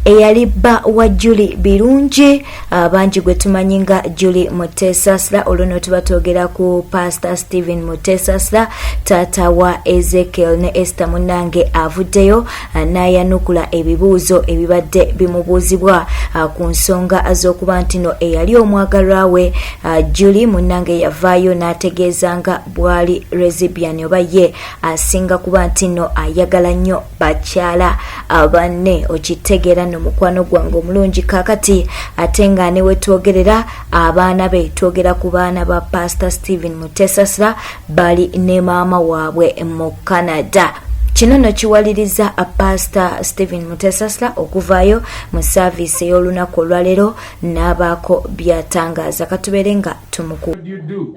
Eyali bba wa Julie Birungi, bangi gwe tumanyi nga Julie Mutesasira, olwo no tuba twogera ku Pastor Stephen Mutesasira, taata wa Ezekiel ne Esther, munnange avuddeyo n'ayanukula ebibuuzo ebibadde bimubuuzibwa ku nsonga z'okuba nti no eyali omwagalwa we Julie munnange yavaayo n'ategeeza nga bwali lesbian, oba ye asinga kuba nti no ayagala nnyo bakyala banne. Okitegeera nno mukwano gwange omulungi. Kaakati ate nga ne wetwogerera abaana be, twogera ku baana ba Pastor Stephen Mutesasira, bali ne maama waabwe mu Canada. Kino no kiwaliriza Pastor Stephen Mutesasira okuvaayo mu saaviisi ey'olunaku olwaleero n'abaako byatangaaza. Katubeere nga tumuku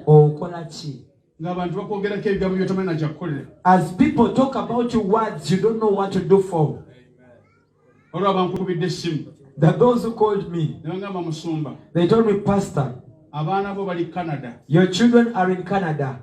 Okola ki? Ng'abantu bakwogerako ebigambo by'otamanyi na kyakukolera. As people talk about you words you don't know what to do for. Waliwo abankubidde essimu. That those who called me, ne bagamba, "Musumba, they told me, "Pastor, abaana bo bali Canada, your children are in Canada.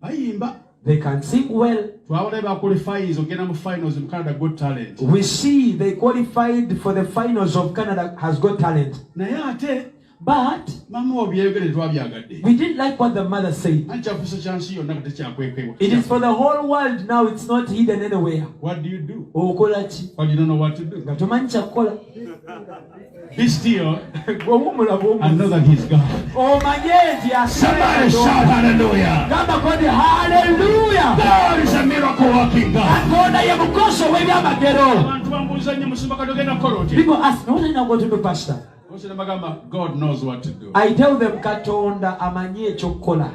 Bayimba. They can sing well. Twabalabe baqualifyinze ogenda mu finals mu Canada Got Talent. We see they qualified for the finals of Canada Has Got Talent. Naye ate But maama wo byeyogere tetwabyagadde." we didn't like what the mother said. Anti kyafuuse kyansi yonna, kati kyakwekebwa. It is for the whole world now, it's not hidden anywhere. What do you do Okola ki? when you don't know what to do? Nga tomanyi kyakukola. Be still Gwe wummula bw'omu. And know that he's God. Omanye nti Somebody shout hallelujah. Gamba kodi haleluya. God is a miracle working God. Katonda ye mukozi ow'ebyamagero. Abantu bambuuza nnyo, "Musumba, kati ogenda kukola otya?" People ask me, "What are you now going to do, Pastor?" Oluusi ne bagamba, "God knows what to do." I tell them, "Katonda amanyi ekyokukola."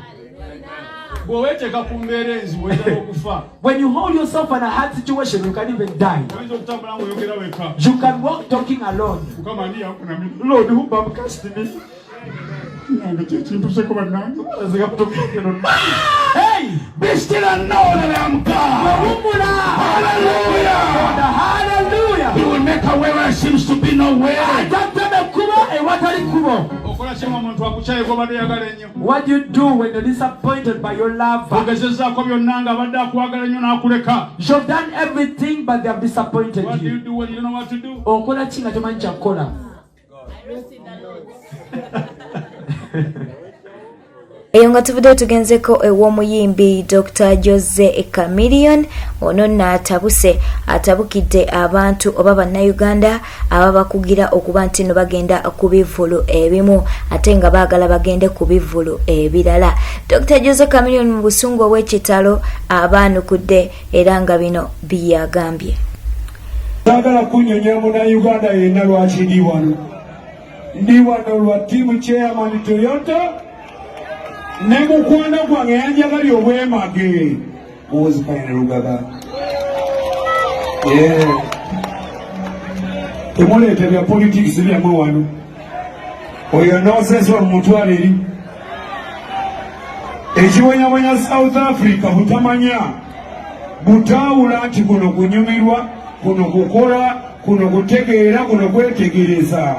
Bw'oweeteeka ku mbeera enzibu, oyinza n'okufa. When you hold yourself in a hard situation, you can even die. Oyinza okutambula ng'oyogera wekka. You can walk talking alone. "Mukama, ani yakunamira?" "Lord, who baptized me?" Nange kyekintuseko bannange. Hey! Be still and know that I am God. Wummula. Hallelujah. Katonda, hallelujah. He will make a way where there seems to be no way. Ajja kutema ekkubo ewatali kkubo. Okola kimu omuntu akukyaye gw'obadde oyagala ennyo? What do you do when you're disappointed by your lover? Ogezezzaako byonna ng'abadde akwagala nnyo n'akuleka. You've done everything, but they have disappointed What do you you. do when you don't know what to do? Okola ki nga tomanyi kyakukola? I rest in the Lord. Eyo nga tuvuddeyo, tugenzeko ew'omuyimbi Dr Jose Chameleone. Ono nno atabuse, atabukidde abantu oba Bannayuganda ababakugira okuba nti no bagenda ku bivvulu ebimu ate nga baagala bagende ku bivvulu ebirala. Dr Jose Chameleone mu busungu obw'ekitalo abaanukudde, era nga bino byagambye. Saagala kunnyonnyola Munnayuganda yenna lwaki ndi wano. Ndi wano lwa team chairman Toyota ne mukwano gwange yanjagali obwemage, Muhoozi Kainerugaba. Yeah. Temuleeta bya politics byammwe wano. Oyo nonsense wamumutwala eri. Ekibonyabonya South Africa butamanya, butaawula nti kuno kunyumirwa, kuno kukola, kuno kutegeera, kuno kwetegereza.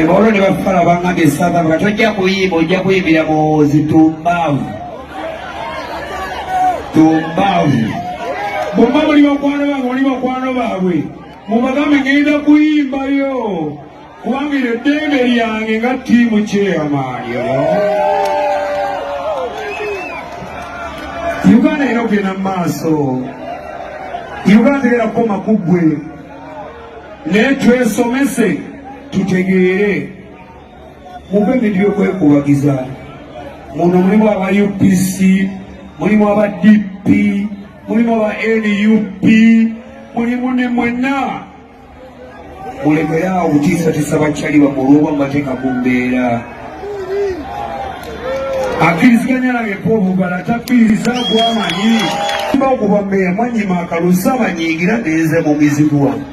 Olwo ne bafala bangambye, "South Africa tojja kuyimba, ojja kuyimbira Muhoozi." Tumbaavu, tumbaavu. Bwomba muli bakwano bange, muli bakwano baabwe, mubagambe ngenda kuyimbayo kubanga eryo eddembe lyange nga team chairman. Uganda erina okugenda mu maaso. Uganda tegenda kukoma ku ggwe, naye twesomese tutegeere, muve ebintu byokwekubagiza. Muno mulimu aba UPC, mulimu aba DP, mulimu aba NUP, mulimu ne mwenna. Mulekere awo okutiisatiisa bakyali bammwe olw'okuba mubateeka ku mbeera. Akkiriziganya nange mpa, atakkiriza gwamanyi. Mba okuba mmeeya, mwanyima akalusa banyiigira ngenze mu mizibu wano.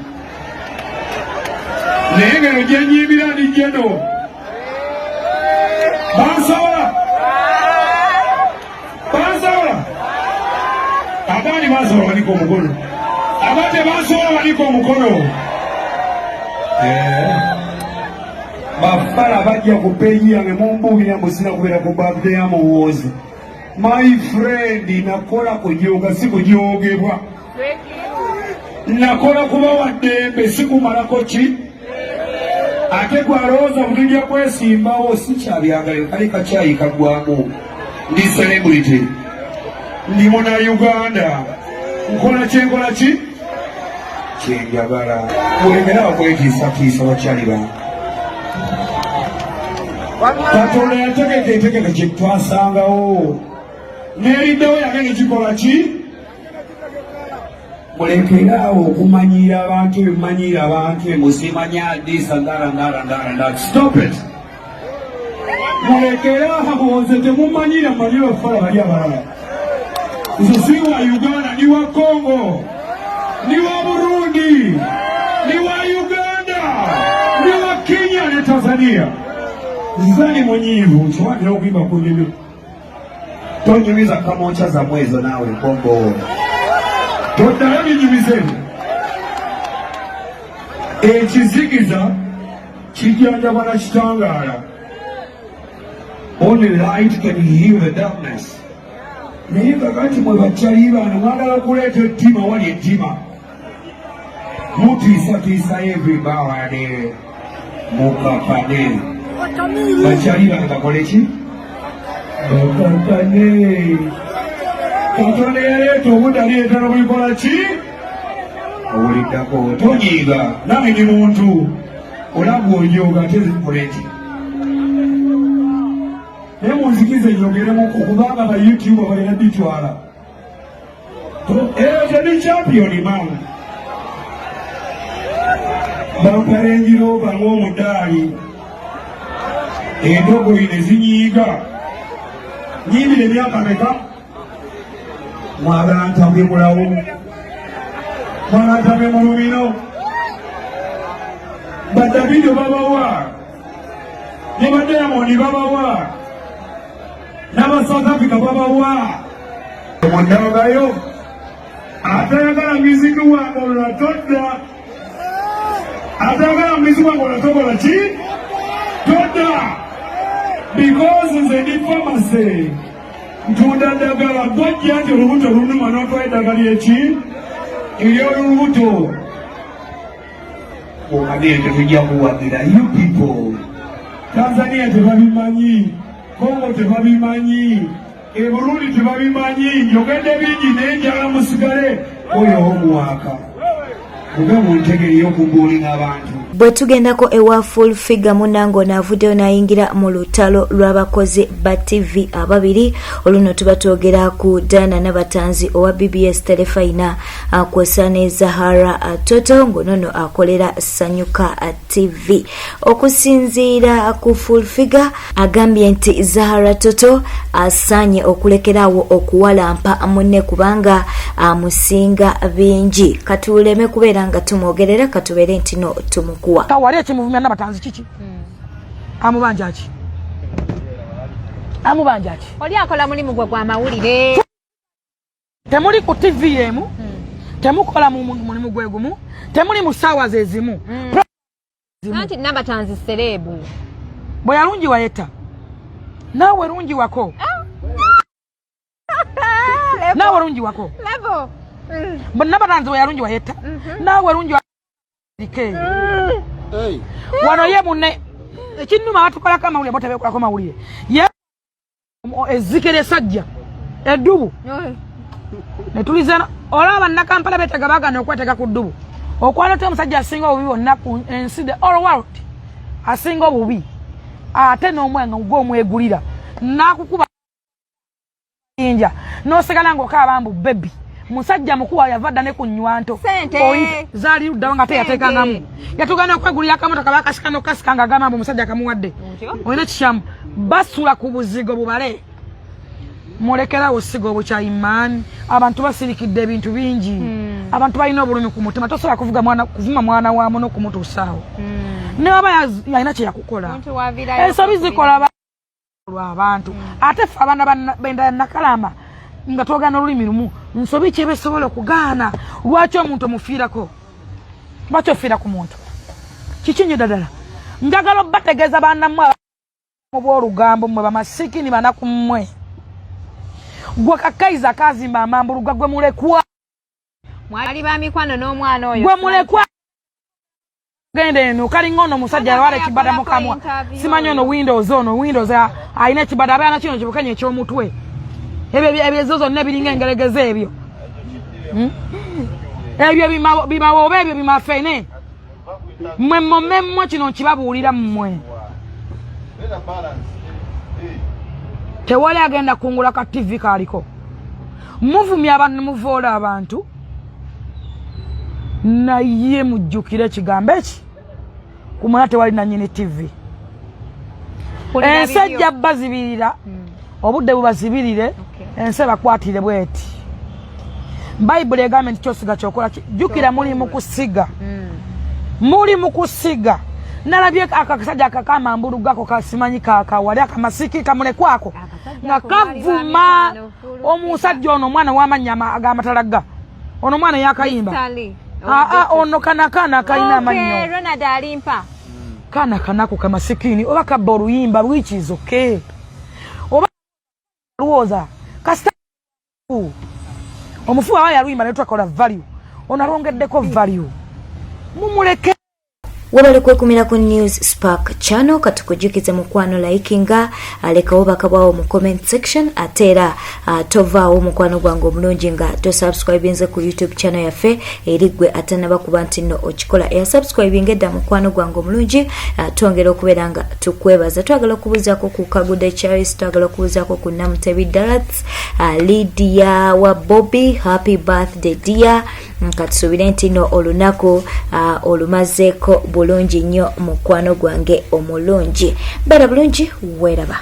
Naye ngeno gyenyimbira ndi jeno bansobola, bansobola. Abaani bansobola banika omukono, abate bansobola banika omukono. Bafala bajja ku page yange mumbuulira mbu sina kubeera ku birthday ya Muhoozi. My friend, nakola kujooga, si kujoogebwa. Nakola kubawa ddembe, si kumalako ki. Ate gwalowooza butujja kwesimbawo, si kyabyagala. Kali kakyayi kaggwamu. Ndi celebrity, ndi muna Uganda, nkola kyenkola ki kyenjagala. Mulekerawo kwetiisatiisa, bakyali bange. Katonda yategeka entegeka gye twasangawo n'eriddewo yagenge kikola ki. Mulekeraawo okumanyiira abantu, ebimanyiira abantu emusimanya disa ndala ndala ndala ndala. Stop it, mulekeraawo. Nze temumanyiira, mmanyi bafala bali abalala. Nze si wa Uganda, ni wa Congo, ni wa Burundi, ni wa Uganda, ni wa Kenya ne Tanzania. Nze ni munyiivu nkiwandira okuyimba ku nnimi. Tonyumiza kamonca zammwe ezo naawe nkombo, toddayo binyumize. Ekizikiza kijjanjabwa na kitangaala. Only light can heal the darkness. Naye kakati mwe bakyali bano mwagala okuleeta ettima wali ettima, mutiisatiisa everybody. Mukakane, bakyali bano bakole ki? Bakakane. Katonda yaleeta obudde, alireeta nobulikola ki obuliddako. Tonyiiga, nange ndi muntu. Olaba ojooga ate zikole ki? Naye munzikize njogeremuku, kubanga ba YouTube balina bitwala eyo teri champion man. Bampa enjiro bamwe omudaali, endogoyi ne zinyiiga. Nyimbira emyaka meka? Mwagala ntabwe mulawo, mwagala ntabwe mu lumino. Badavido babawa ne ba Diamond babawa n'aba South Africa babawa mundabayo. Atayagala muziki wange olula todda, atayagala muziki wange olula tokola ki, todda, because nze ndi pharmacy, ntunda ddagala. Gwajja nti olubuto lunuma n'otwala eddagala eki ery'olubuto. Okamire, tetujja kuwagira you people. Tanzania tebabimanyi, Congo tebabimanyi, e Burundi tebabimanyi. Njogedde bingi naye njagala musigale oyo omuwaaka mube mu ntegere y'okubuulinga abantu. Bwe tugendako ewa Full Figure, munange ono avuddeyo n'ayingira mu lutalo lw'abakozi ba TV ababiri. Oluno tuba twogera ku Diana Nabatanzi owa BBS Telefayina, kwosa ne Zahara Toto ng'onono akolera Sanyuka TV. Okusinziira ku Full Figure, agambye nti Zahara Toto asaanye okulekeraawo okuwalampa munne kubanga amusinga bingi. Katuleme kubeera nga tumwogerera, katubeere nti no tumukuwa. Wali ekimuvumya Nabatanzi kiki? Amubanja ki? Amubanja ki? Oli akola mulimu gwe gwa mawulire. Temuli ku TV emu, temukola mu mulimu gwe gumu, temuli mu ssaawa ze zimu. Anti Nabatanzi celeb. Bwe yalungiwa yetta, naawe lungiwako, naawe lungiwako. Level. Nabatanzi bwe yalungiwa yetta, naawe lungiwa like. Wano ye munne ekinnuma batukolako amawulire, bo tebeekolako mawulire. Ye ezzike ly'essajja eddubu ne tulizana. Olaba bannakampala beetega, baagana okwetega ku ddubu. Okwana otya omusajja asinga obubi bonna ku ensi, the all world asinga obubi, ate n'omwenge gw'omwegulira n'akukuba inja n'osigala ng'okaaba mbu baby. Musajja mukuwa yava dda ne ku nnywanto. Sente. Zaali luddawo nga teyateekangamu, yatugana okwegulira akamotoka bakasika n'okukasika ng'agamba mbu omusajja akamuwadde. Olina kikyamu, basula ku buzigo bubale. Mulekerawo siga obukyayimaani. Abantu basirikidde ebintu bingi. Abantu balina obulumi ku mutima. Tosobola kuvuga mwana, kuvuma mwana wa muno kumutuusaawo, ne waba yalina kye yakukola. Omuntu waviirayo. Ensobi zikola abantu. Ate ffe abaana benda Nakalama nga twogana olulimi lumu, nsobi kyebesobola okugaana. Lwaki omuntu omufiirako? Lwaki ofiira ku muntu? Kiki nnyo ddala njagala obategeeza, bannammwe mu bw'olugambo, mmwe bamasikini banaku mmwe. Gwe kakaiza kazimba amambuluga, gwe mulekwa. Mwali ba mikwano n'omwana oyo. Gwe mulekwa genda eno kalinga ono omusajja alwala ekibada mu kamwa, simanyi ono Windows, ono Windows alina ekibada, abeera nakino kibukenya eky'omutwe, ebyo ebyo zonna ebiringa engeregeze ebyo, Ebyo bimawobe, ebyo bimafene. Mmwe mmwe kino nkibabuulira mmwe, tewali agenda kungula ka TV kaliko. Muvumya abantu, muvoola abantu, naye mujjukire ekigambo eki kumuna tewali nanyini TV. Ensi ejja bazibirira, obudde bubazibirire, ensi ebakwatire bweti. Bayibuli egambye nti kyosiga kyokola. Jjukira muli mu kusiga, muli mu kusiga. Nalabye akasajja akakamambulugako kasimanyi kakawali akamasiki kamulekwako nga kavuma omusajja ono, omwana w'amannya ag'amatalaga, ono omwana yakayimba ono kanakaana akalina amannyo. Ronald Alimpa. Kaana kanako kamasikini oba kabba oluyimba, which is okay, oba lwoza kasita omufu aba yaluyimba naye twakola value, ono alwongeddeko value, mumuleke. Webale kwekumira ku News Spark Channel. Katukujjukize mukwano, likinga, alekawo obubaka bwawo mu comment section, ate era tovaawo mukwano gwange omulungi nga tosubscribinze ku YouTube channel yaffe. Eri gwe atanaba kuba nti nno okikola, eyasubscribinga edda mukwano gwange omulungi, twongera okubeera nga tukwebaza. Twagala okubuuzaako ku Kagude Charles, twagala okubuuzaako ku Namutebi Dalats, Lydia wa Bobby, happy birthday dear. Katusuubire nti no olunaku olumazeeko bulungi nnyo mukwano gwange omulungi. Beera bulungi, weeraba.